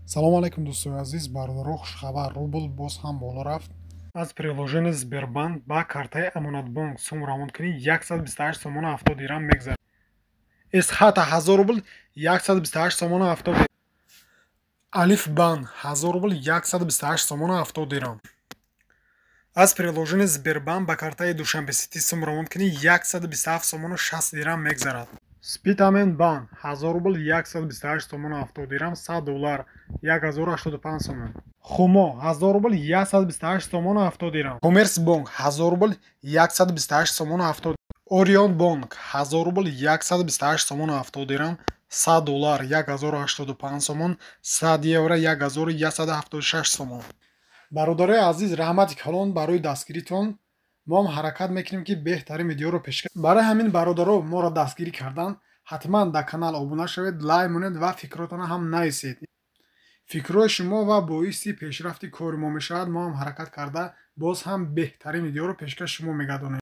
Салому алайкум, дӯстони азиз, бародаро, хушхабар: рубл боз ҳам боло рафт. Аз приложение Сбербанк ба картаи Амонатбонк сум равон кунӣ, 128 сомону 70 дирам мегзарад. Эсхата 1000 рубл 128 сомону 70. Алиф Банк 1000 рубл 128 сомону 70 дирам. Аз приложение Сбербанк ба картаи Душанбе Сити сум равон кунӣ, 127 сомону 60 дирам мегзарад. Спитамен Банк 1000 рубл 128 сомону 70 дирам, 100 доллар 1085 сомон. Хумо 1000 рубл 128 сомону 70 дирам. Коммерс Бонк 1000 рубл 128 сомону 70. Орион Бонк 1000 рубл 128 сомону 70 дирам, 100 доллар 1085 сомон, 100 евро 1176 сомон. Бародарои азиз, раҳмати калон барои дастгиритон. Мо ҳам ҳаракат мекунем, ки беҳтарин видеоро пешкаш. Барои ҳамин, бародаро, моро дастгирӣ кардан ҳатман дар канал обуна шавед, лайк монед ва фикротонро ҳам нависед. Фикрҳои шумо ва боиси пешрафти кори мо мешавад. Мо ҳам ҳаракат карда, боз ҳам беҳтарин видеоро пешкаши шумо мегардонем.